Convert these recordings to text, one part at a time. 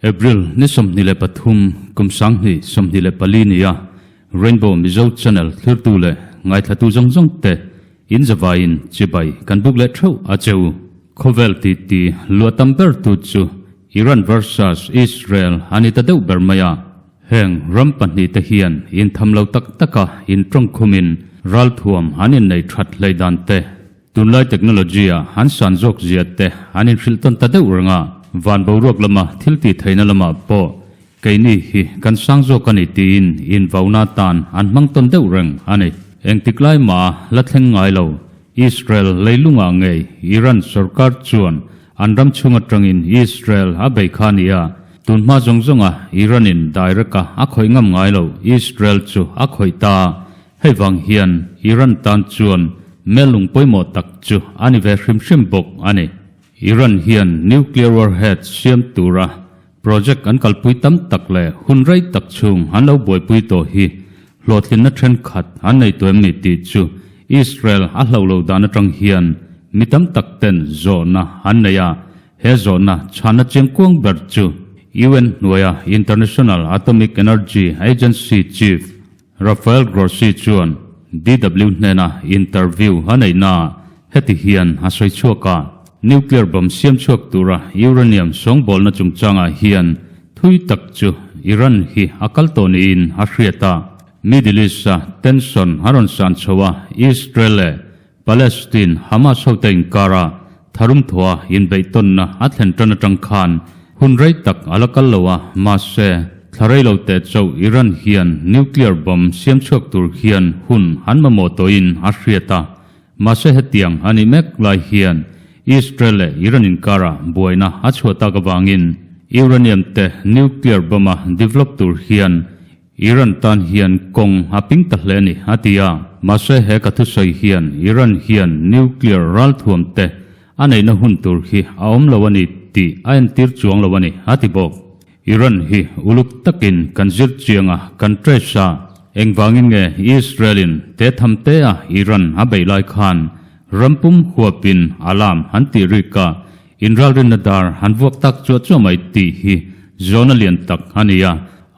April ni 23 kum 2024 ni a Rainbow Mizo Channel thlirtu leh ngaithlatu zawng zawng te in zavaiin chibai kan buk leh theuh a che u. Khawvel titi luah tam ber tu chu Iran versus Israel a ni ta deuh ber mai a. Heng ram pahnihte hian intham lo tak taka intawngkhumin ralthuam an innei that hlei dan te, tunlai technology-a an san zawk zia te an inhrilh tawn ta deuh reng a. Van boruak lama thil tih theihna lamah pawh keini hi kan sang zawk a ni tiin invauna atan an hmang tawn deuh reng a ni. Engtik lai mah la thleng ngai lo, Israel leilungah ngei Iran sorkar chuan An ram chhung atangin Israel a bei kha a ni a, tun hma zawng zawnga Iran-in direct-a a khawih ngam ngai lo Israel chu a khawih ta a, hei vang hian Iran tan chuan mellung pawimawh tak chu a ni ve hrim hrim bawk a ni. Iran hian nuclear warhead siam tura project an kalpui tam tak leh hun rei tak chhung an lo buaipui tawh hi Hlawhtlinna thenkhat an nei tuah em ni tih chu Israel a hlauh lo dan atang hian mi tam tak ten zawhna an nei a, he zawhna chhanna chiangkuang ber chu UN hnuaia International Atomic Energy Agency Chief Rafael Grossi chuan DW hnena interview a neihnaah heti hian a sawi chhuak a, Nuclear bomb siam chhuak tura uranium sawngbawlna chungchangah hian Thui tak chu Iran hi a kal tawh niin a hriat a, Middle East-a tension a rawn san chho a, Israel leh Palestine Hamas hote inkara tharum thawha inbeihtawnna a thlen tan atang khan hun rei tak a la kal lo a, mahse thla rei lo teh chauh Iran hian nuclear bomb siam chhuak tur hian hun an mamawh tawhin a hriat a, mahse hetiang a nih mek lai hian Israel leh Iran inkara buaina a chhuah tak avangin Uranium te nuclear bomb a develop tur hian Iran tan hian kawng a ping ta hle a ni, a ti a. Mahse he ka thusawi hian Iran hian nuclear ralthuam te a neihna hun tur hi a awm lo a ni tih a entir chuang lo a ni, a ti bawk. Iran hi uluk takin kan zir chiang a, kan trace a. Engvangin nge Israel-in te tham te a Iran a beih lai khan rampum huapin alarm han tih rik a, inralrinna dar han vuak tak chuah chuah mai tih hi zawhna lian tak a ni a.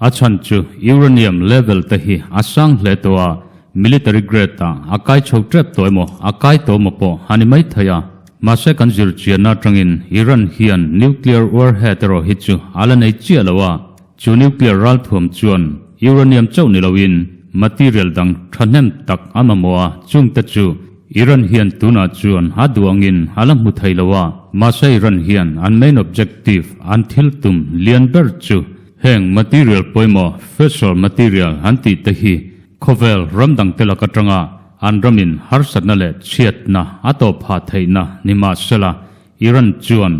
A chhan chu uranium level te hi a sang hle tawh a, military grade ah a kai chho tep tawh emaw a kai tawh emaw pawh a ni maithei a. Mahse kan zir chianna atangin Iran hian nuclear warhead erawh hi chu a la nei chiah lo a, chu nuclear ralthuam chuan uranium chauh ni loin material dang thahnem tak a mamawh a, chungte chu Iran hian tunah chuan a duh angin a la hmu thei lo a. Mahse Iran hian an main objective, an thil tum lian ber chu heng material pawimawh, fissile material an tih te hi Khawvel ram dangte lak atanga an ramin harsatna leh chhiatna a tawp phah theihna ni mahsela, Iran chuan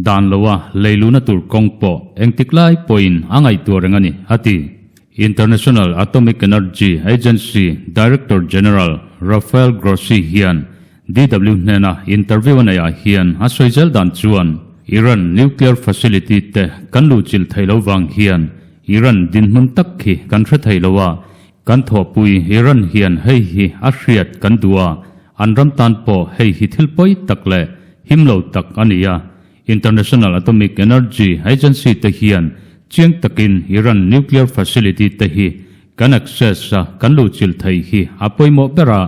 dan loa leiluna tur kawng pawh engtik lai pawhin a ngaihtuah reng a ni, a ti. International Atomic Energy Agency Director General Rafael Grossi hian DW hnena interview a neihah hian a sawi zel dan chuan Iran nuclear facility te kan luhchilh theih lo vang hian Iran dinhmun tak khi kan hre thei lo a, kan thawhpui Iran hian hei hi a hriat kan duh a, an ram tan pawh hei hi thil pawi tak leh him lo tak a ni a. International Atomic Energy Agency te hian chiang takin Iran nuclear facility te hi kan access a, kan luhchilh theih hi a pawimawh ber a,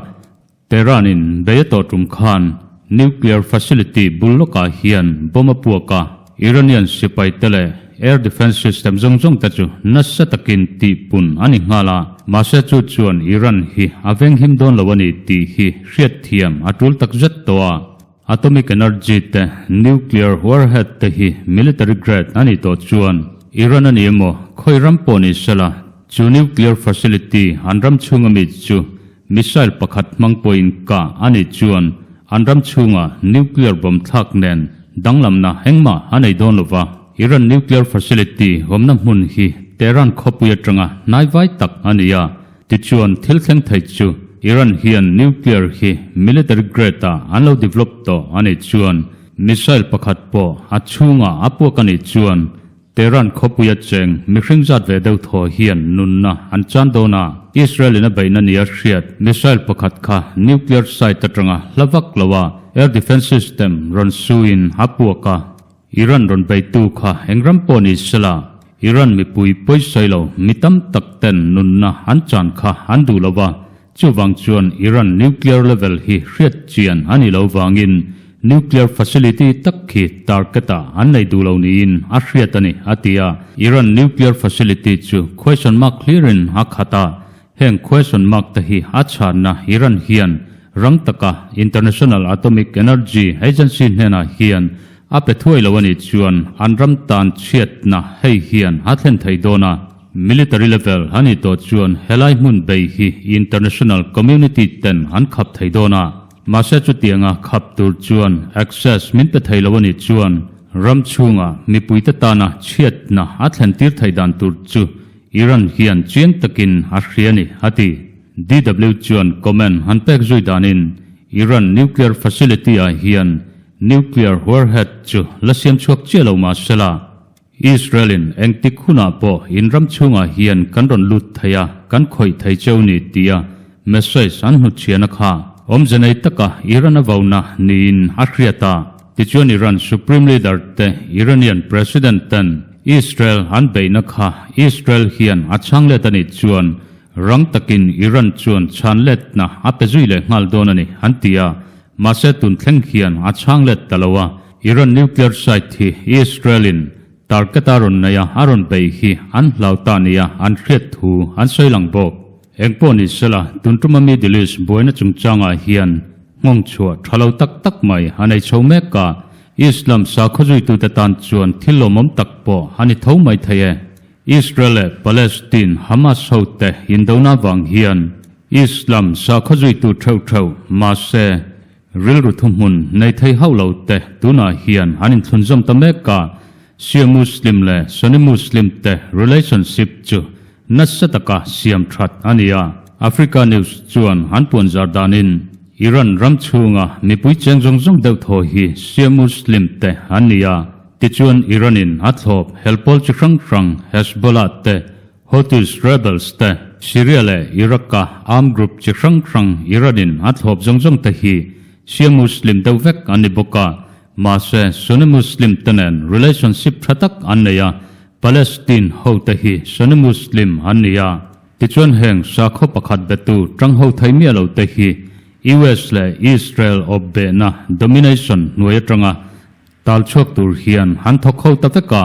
Tehran-in bei a tawh tum khan nuclear facility bul lawkah hian bomb a puak a, Iranian sipai te leh air defence system zawng zawng te chu nasa takin tihpun a ni nghal a, mahse chu chuan Iran hi a venghim dawn lo a ni tih hi hriatthiam a tul tak zet tawh a. Atomic energy te nuclear warhead te hi military grade a nih tawh chuan Iran a ni emaw khawi ram pawh ni sela chu nuclear facility an ram chhunga mi chu missile pakhat hmang pawhin kah a nih chuan an ram chhunga nuclear bomb thlak nen danglamna engmah a nei dawn lova. Iran nuclear facility awmna hmun hi Tehran khawpui atanga hnaivai tak a ni a. Tichuan, thil thleng thei chu Iran hian nuclear hi military grade ah an lo develop tawh a nih chuan missile pakhat pawh a chhungah a puak a nih chuan Tehran khawpuia cheng mihring zat ve deuh thaw hian nunna an chan dawn a, Israel-in a beihna nia hriat missile pakhat kha nuclear site atanga hla vak lo a air defence system rawn suin a puak a, Iran rawn beitu kha eng ram pawh ni sela Iran mipui pawisawi lo mi tam tak ten nunna an chan kha an duh lo va, Chuvang chuan Iran nuclear level hi hriat chian a ni lo vangin nuclear facility tak khi target ah an nei duh lo niin a hriat a ni, a ti a. Iran nuclear facility chu question mark hlirin a khat a, heng question mark te hi a chhanna Iran hian rang taka International Atomic Energy Agency hnenah hian a pe thuai lo a nih chuan an ram tan chhiatna hei hian a thlen thei dawn a. Military level a nih tawh chuan helai hmun bei hi international community ten an khap thei dawn a, mahse chutianga khap tur chuan access min pe thei lo a nih chuan ram chhunga mipuite tana chhiatna a thlen tir thei dan tur chu Iran hian chiang takin a hria a ni, a ti. DW chuan comment han pek zui danin Iran nuclear facility ah hian nuclear warhead chu la siam chhuak chiah lo mahsela, Israel-in engtik hunah pawh in ram chhungah hian kan rawn lut thei a, kan khawih thei cheu ni tia message an hnutchhiahna kha awmze nei taka Iran a vauna niin a hriat a. Tichuan Iran Supreme Leader te Iranian President ten Israel an beihna kha Israel hian a chhang let a nih chuan rang takin Iran chuan chhan letna a pe zui leh nghal dawn a ni an ti a. Mahse tun thleng hian a chhang let ta lo a. Iran nuclear site hi Israel-in target a rawn nei a, a rawn bei hi an hlau ta nia an hriat thu an sawi lang bawk. Engpawh ni sela, tun tuma Middle East buaina chungchangah hian nghawng chhuah tha lo tak tak mai a nei chho mek a, Islam sakhaw zuitute tan chuan thil lawmawm tak pawh a ni tho mai thei e. Israel leh Palestine Hamas hote indona vang hian Islam sakhaw zuitu theuh theuh mahse, Rilru thuhmun nei thei hauh lo te tunah hian an inthlunzawm ta mek a, Shia Muslim leh Sunni Muslim te relationship chu nasa taka siam that a ni a. Africa News chuan an puanzar danin Iran ram chhunga mipui cheng zawng zawng deuh thaw hi Shia Muslim te an ni a, tichuan Iran-in a thlawp helpawl chi hrang hrang Hezbollah te Houthis rebels te, Syria leh Iraq-a armed group chi hrang hrang Iran-in a thlawp zawng zawng te hi Shia Muslim deuh vek an ni bawk a, mahse Sunni Muslim te nen relationship tha tak an nei a, Palestine ho te hi Sunni Muslim an ni a, tichuan heng sakhaw pakhat betu tang ho thei miah lo te hi US leh Israel awp behna domination hnuai atanga Tal chhuak tur hian an thawk ho ta vek a,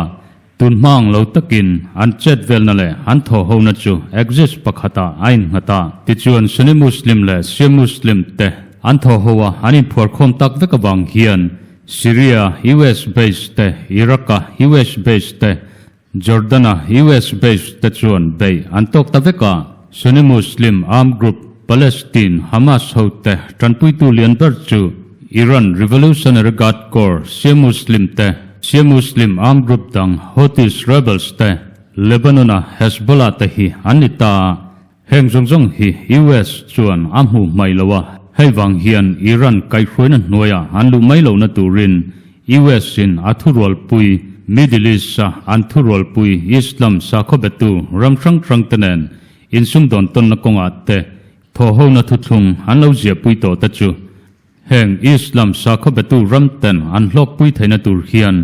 tun hma ang lo takin an chet velna leh an thaw hona chu axis pakhatah a innghat a. Tichuan Sunni Muslim leh Shia Muslim te an thaw ho a, an inphuarkhawm tak vek avang hian Syria US base te, Iraq-a US base te, Jordan-a US base te chuan beih an tawk ta vek a, Sunni Muslim armed group Palestine Hamas hote tanpuitu lian ber chu Iran Revolutionary Guard Corps, Shia Muslim te, Shia Muslim armed group dang Houthis rebels te, Lebanon-a Hezbollah te hi an ni ta a. Heng zawng zawng hi US chuan a hmuh hmaih lo a, hei vang hian Iran kaihhruaina hnuaiah an luh mai lohna turin US in a thurualpui Middle East-a an thurualpui Islam sakhaw betu ram hrang hrang te nen insumdawn tawnna kawngah te thawhhona thuthlung an lo ziahpui tawh te chu Heng Islam sakhaw betu ram ten an hlawkpui theihna tur hian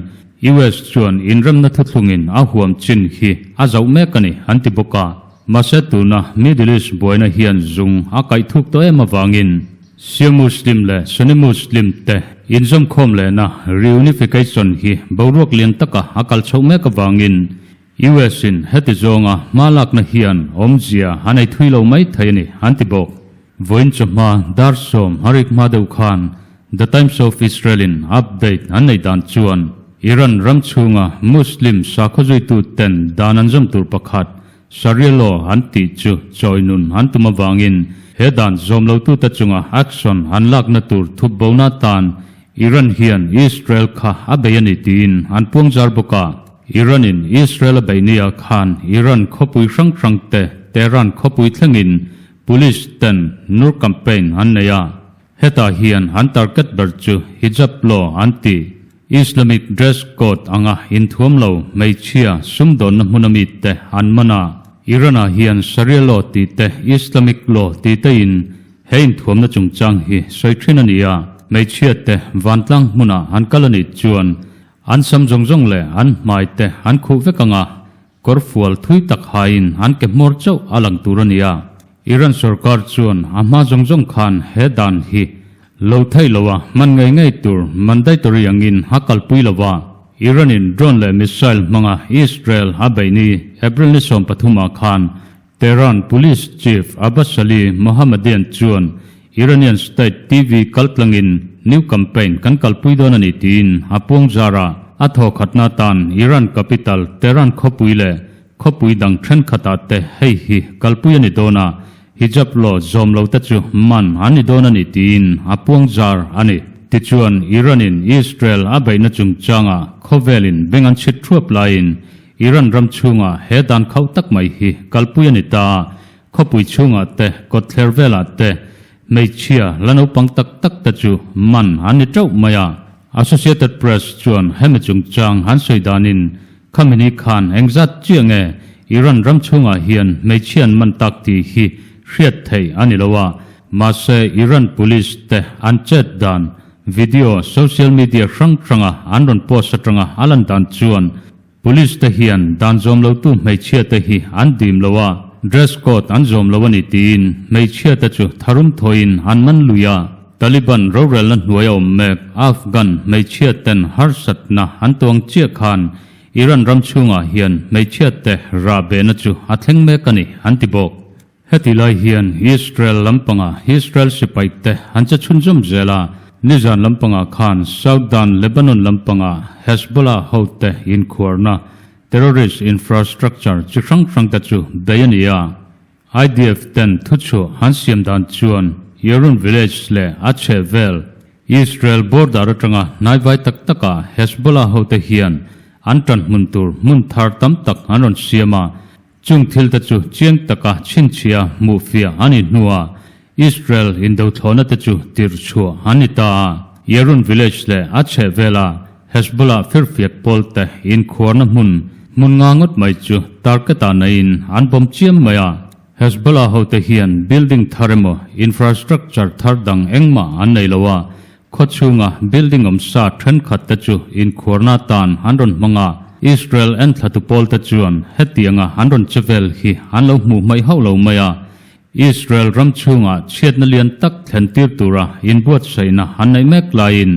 US chuan inremna thuthlungin a huam chin hi a zauh mek a ni an ti bawk a. Mahse tuna Middle East buaina hian zung a kaih thuk tawh em avangin Shia Muslim leh Sunni Muslim te inzawmkhawm lehna reunification hi boruak lian taka a kal chhoh mek avangin US in heti zawnga hma lakna hian awmzia a nei thui lo mai thei a ni an ti bawk. Vawiin chawhma dar sawm a rik hma deuh khan The Times of Israel in update an neih dan chuan Iran ram chhunga Muslim sakhaw zuitu ten dan an zawm tur pakhat Sharia law an tih chu chawi nun an tum avangin he dan zawm lotute chunga action an lakna tur thup bona tan Iran hian Israel kha a bei a ni tiin an puangzar bawk a. Iran-in Israel a beih nia khan Iran khawpui hrang hrang te Tehran khawpui thlengin Police ten Nur campaign an nei a, hetah hian an target ber chu hijab law an ti. Islamic dress code anga inthuam lo hmeichhia sumdawnna hmuna mite an man a. Iran-ah hian Sharia law tih te, Islamic law tih te in he inthuamna chungchang hi sawi thin a ni a. Hmeichhia te vantlang hmuna an kal a nih chuan an sam zawng zawng leh an hmai te an khuh vek anga kawrfual thui tak haiin an ke hmawr chauh a lang tur a ni a. Iran sorkar chuan a hma zawng zawng khan he dan hi lo thei lo a, hman ngei ngei tur mandatory angin a kalpui lo a. Iran-in drone leh missile hmanga Israel a beih ni April ni 13 ah khan Tehran Police Chief Abbas Ali Mohammadian chuan Iranian State TV kaltlangin new campaign kan kalpui dawn a ni tiin a puang zar a. A thawkhatna atan Iran capital Tehran khawpui leh Khawpui dang thenkhatah te hei hi kalpui a ni dawn a, hijab law zawm lo te chu man an ni dawn a ni tiin a puang zar a ni. Tichuan, Iran-in Israel a beihna chungchangah khawvelin beng an chhit thuap laiin Iran ram chhungah he dan khauh tak mai hi kalpui a ni ta a, khawpui chhungah te, kawtthler velah te hmeichhia la naupang tak tak te chu man an ni teuh mai a. Associated Press chuan hemi chungchang an sawi danin Khamenei khan engzat chiah nge Iran ram chhungah hian hmeichhia an man tak tih hi hriat theih a ni lo a, mahse Iran police te an chet dan video social media hrang hranga an rawn post atanga a lan dan chuan police te hian dan zawm lotu hmeichhia te hi an dim lo a, dress code an zawm lo a ni tiin hmeichhia te chu tharum thawiin an man lui a. Taliban rorelna hnuai a awm mek Afghan hmeichhia ten harsatna an tuang chiah khan Iran ram chhungah hian hmeichhia te rah behna chu a thleng mek a ni an ti bawk. Heti lai hian Israel lampanga Israel sipai te an che chhunzawm zel a, nizan lampangah khan Southern Lebanon lampanga Hezbollah hote inkhuarna terrorist infrastructure chi hrang hrang te chu bei a ni a. IDF ten thuchhuah an siam dan chuan Yarun village leh a chhehvel Israel border atanga hnaivai tak takah Hezbollah hote hian an tan hmun tur hmun thar tam tak an rawn siam a, chung thil te chu chiang taka chhinchhia hmuhfiah a nih hnuah Israel indothlawhna te chu tirhchhuah an ni ta a. Yarun village leh a chhehvela Hezbollah firfiak pawl te inkhuarna hmun hmun nga ngawt mai chu target ah neiin an bawm chiam mai a. Hezbollah hote hian building thar emaw infrastructure thar dang engmah an nei lo a, khaw chhunga building awm sa thenkhat te chu inkhuarna atan an rawn hmang a. Israel enthlatu pawl te chuan hetianga an rawn che vel hi an lo hmuh hmaih hauh lo mai a. Israel ram chhungah chhiatna lian tak thlen tir tura inbuatsaihna an neih mek laiin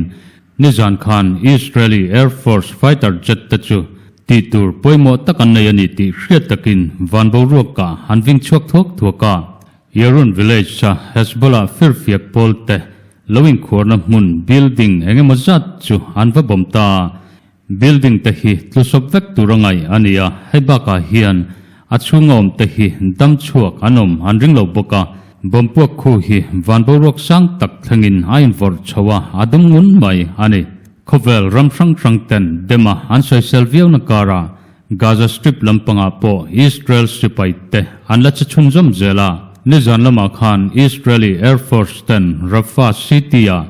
Nizan khan Israeli Air Force fighter jet te chu tih tur pawimawh tak an nei a ni tih hriat takin van boruakah an ving chhuak thuak thuak a. Yarun village a Hezbollah firfiak pawl te lo inkhuarna hmun building eng emaw zat chu an va bawm ta a. Building te hi tlusawp vek tur a ngaih a ni a, hei bakah hian a chhunga awm te hi dam chhuak an awm an ring lo bawk a. Bomb puak khu hi van boruak sang tak thlengin a invawrh chho a, a dum ngun mai a ni. Khawvel ram hrang hrang ten dema an sawisel viauna karah Gaza Strip lampangah pawh Israel sipai te an la che chhunzawm zel a. Nizan lamah khan Israeli Air Force ten Rafah city-ah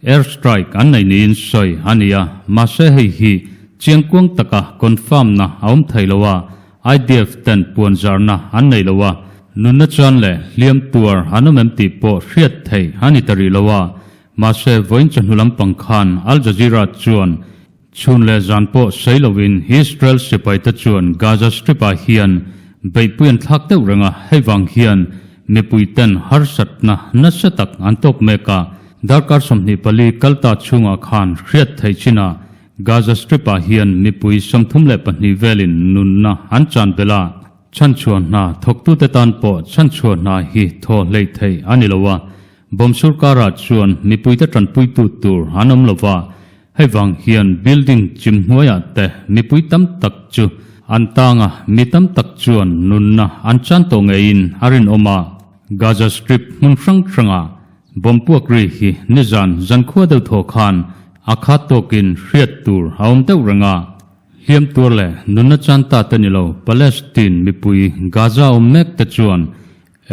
Air strike an nei niin sawi a ni a, mahse hei hi chiangkuang taka confirm na a awm thei lo a, IDF ten puanzarna an nei lo a, nunna chuan leh hliam tuar an awm em tih pawh hriat theih a ni ta rih lo a, mahse vawiin chawhnu lampang khan Al Jazeera chuan Chhun leh zan pawh sawi loin Israel sipaite chuan Gaza Strip-ah hian beihpui an thlak deuh reng a, hei vang hian mipuiten harsatna nasa tak an tawk mek a. Darkar 24 kalta chhungah khan hriat theih chinah Gaza Strip-ah hian mipui 32 velin nunna an chan belh a, chhanchhuah hna thawktute tan pawh chhanchhuah hna hi thaw hleih theih a ni lo a, Bomb sorkarah chuan mipuite tanpuitu tur an awm lova, hei vang hian building chim hnuaiah te mipui tam tak chu an tang a, mi tam tak chuan nunna an chan tawh ngeiin a rinawm a. Gaza Strip hmun hrang hrangah bomb puak ri hi nizan zankhua deuh thaw khan a khat tawkin hriat tur a awm deuh reng a. Hliam tur leh nunna chan ta te ni lo Palestine mipui Gaza awm mek te chuan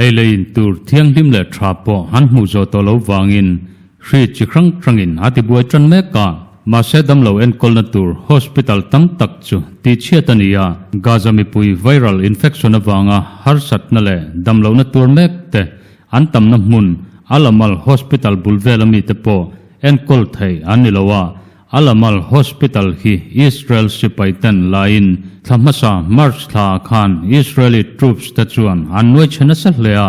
Ei leh in tur thianghlim leh tha pawh an hmuh zawh tawh lo vangin hri chi hrang hrangin a tibuai tan mek a. Mahse damlo enkawlna tur hospital tam tak chu tihchhiat a ni a, Gaza mipui viral infection avanga harsatna leh damlohna tur mek te an tamna hmun Al Amal Hospital bul vela mite pawh enkawl theih an ni lo a, Al Amal Hospital hi Israel sipai ten laiin thla hmasa March thla ah khan Israeli troops te chuan an nuai chhe nasa hle a,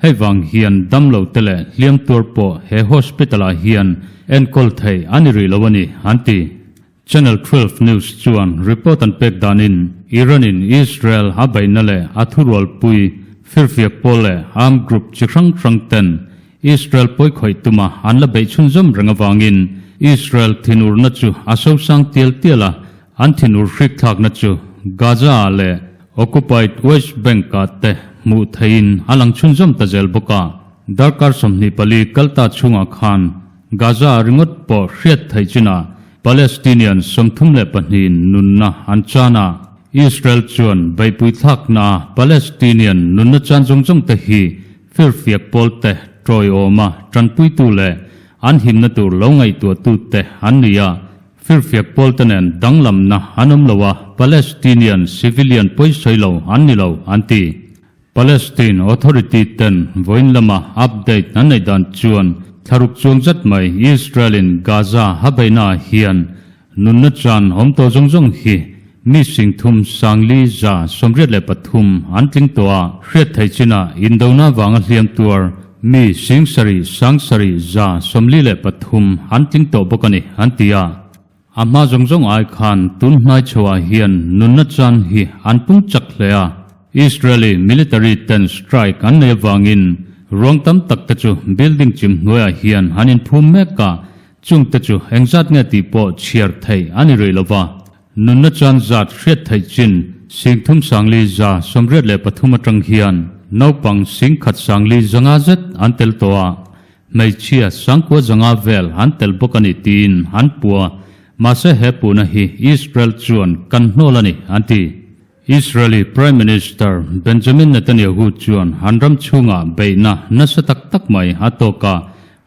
Hei vang hian damlo te leh hliam tuar pawh he hospital ah hian enkawl theih a ni rih lo a ni, an ti. Channel 12 News chuan report an pek danin Iran in Israel a beihna leh a thurualpui firfiak pawl leh armed group chi hrang hrang ten Israel pawikhawih tuma an la beih chhunzawm reng avangin Israel thinurna chu a sosang tial tial a, An thinur hrikthlakna chu Gaza-ah leh Occupied West Bank-ah te hmuh theihin a lang chhunzawm ta zel bawk a. Darkar 24 kalta chhungah khan Gaza-ah ringawt pawh hriat theih chinah Palestinian 32 in nunna an chan a. Israel chuan beihpui thlaknaa Palestinian nunna chan zawng zawng te hi firfiak pawl te tawiawma tanpuitu leh an himna tur lo ngaihtuahtute an ni a. Firfiak pawlte nen danglamna an awm lo a, Palestinian civilian pawisawi lo an ni lo, an ti. Palestine Authority ten vawiin lama update an neih dan chuan thlaruk chuang zet mai Israel in Gaza ha beihnaah hian nunna chan awm tawh zawng zawng hi mi singthum sangli 83 an tling tawh a, hriat theih chinah indona vanga hliam tuar Mi singsarih sangsarih 43 an tling tawh bawk a ni, an ti a. A hma zawng zawng ai khan tun hnai chhoah hian nunna chan hi an pung chak hle a. Israeli military ten strike an nei avangin ruang tam tak te chu building chim hnuaiah hian an inphum mek a, chung te chu engzat nge tih pawh chhiar theih a ni rih lo va. Nunna chuan zat hriat theih chin singthum sangli 83 atang hian naupang singkhat sangli 500 zet an tel tawh a, hmeichhia sangkua 500 vel an tel bawk a ni tiin an pu a, mahse he puhna hi Israel chuan kan hnawl a ni an ti. Israeli Prime Minister Benjamin Netanyahu chuan an ram chhungah beihna nasa tak tak mai a tawk a,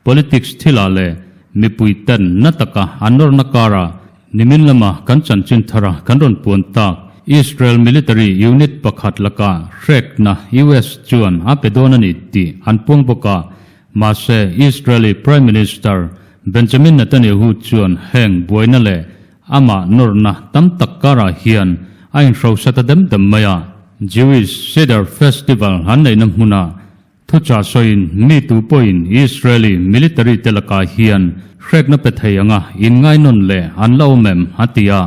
Politics thilah leh mipui ten na taka an nawrna karah nimin lama kan chanchin thara kan rawn puan tak Israel military unit pakhat lakah hrekna US chuan a pe dawn a ni tih an puang bawk a. Mahse, Israeli Prime Minister Benjamin Netanyahu chuan heng buaina leh amah nawrna tam tak karah hian a inhrosa ta dem dem mai a. Jewish Seder Festival an neihna hmunah Thuchah sawiin mi tu pawhin Israeli military te lakah hian hrekna pe thei anga inngainawn leh an la awm em a ti a.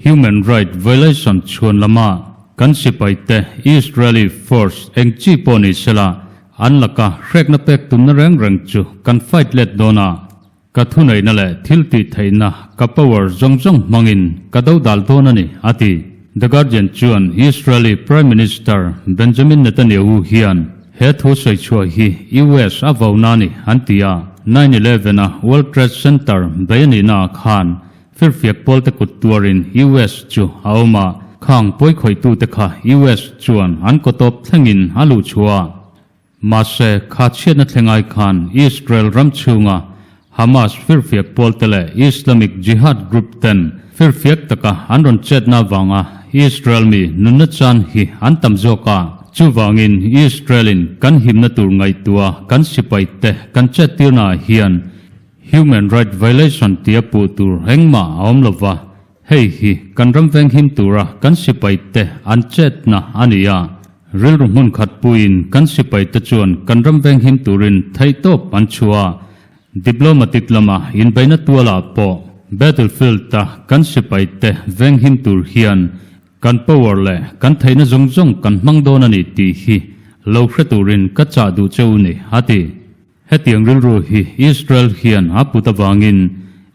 Human right violation chhuan lama kan sipai te Israeli force eng chi pawh ni sela an laka hrekna pek tumna reng reng chu kan fight let dawn a. Ka thuneihna leh thil tih theihna ka power zawng zawng hmangin ka do dal dawn a ni, a ti. The Guardian chuan Israeli Prime Minister Benjamin Netanyahu hian he thu sawi chhuah hi US a vo na ni an ti a. 9/11 a World Trade Center bei a nihna ah khan firfiak pawlte kut tuarin US chu a awm a, khang pawikhawih tute kha US chuan an kawtawp thlengin a luh chhuah a. Mahse, kha chhiatna thlengai khan Israel ram chhunga Hamas firfiak pawlte leh Islamic Jihad group ten firfiak taka an rawn chetna avanga Israel mi nunna chan hi an tam zawk a. Chuvangin Israel-in kan himna tur ngaihtuah kan sipaite kan chettirnaah hian human right violation tia puh tur engmah a awm lova. Hei hi kan ram venghim tura kan sipaite an chetna a ni a, rilru hmun khat puiin kan sipaite chuan kan ram venghim turin theihtawp an chhuah a, diplomatic lama inbeihna tualah pawh battlefield-a kan sipaite venghim tur hian kan power leh kan theihna zawng zawng kan hmang dawn a ni tih hi lo hre turin ka chah duh che u ni, a ti. Hetiang rilru hi Israel hian a put avangin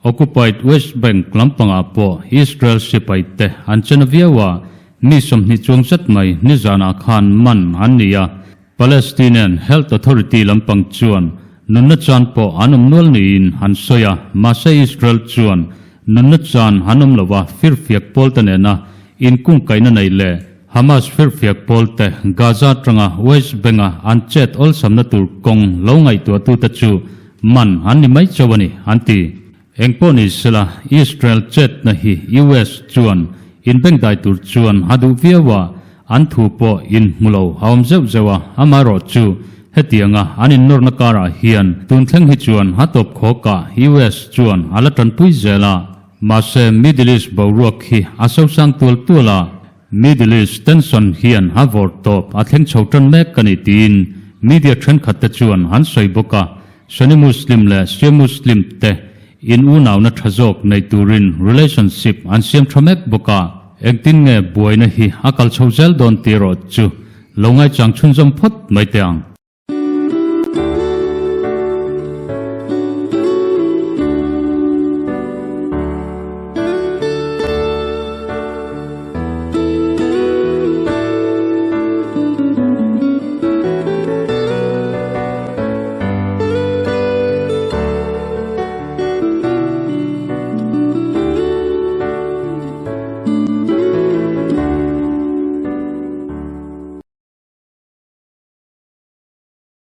Occupied West Bank lampangah pawh Israel sipaite an chen viau a, mi 20 chuang zet mai nizanah khan man an ni a. Palestinian Health Authority lampang chuan nunna chan pawh an awm nual niin an sawi a, mahse Israel chuan nunna chan an awm lo a, firfiak pawlte nena inkungkaihna nei leh Hamas firfiak pawlte Gaza atanga West Bank-a an chet awlsamna tur kawng lo ngaihtuahtute chu man an ni mai chauh a ni, an ti. Engpawh ni sela, Israel chetna hi US chuan inbengdai tur chuan a duh viau a, an thu pawh inhmu lo a awm zeuh zeuh a, amaherawh chu hetianga an innawrna karah hian tun thleng hi chuan a tawp khawkah US chuan a la tanpui zel a. Mahse, Middle East boruak hi a sosang tual tual a, Middle East tension hian a vawrh tawp a thleng chho tan mek a ni tiin media thenkhat te chuan an sawi bawk a, Sunni Muslim leh Shia Muslim te in unauna tha zawk nei turin relationship an siam tha mek bawk a, engtin nge buaina hi a kal chho zel dawn tih erawh chu lo ngaichang chhunzawm phawt mai teh ang.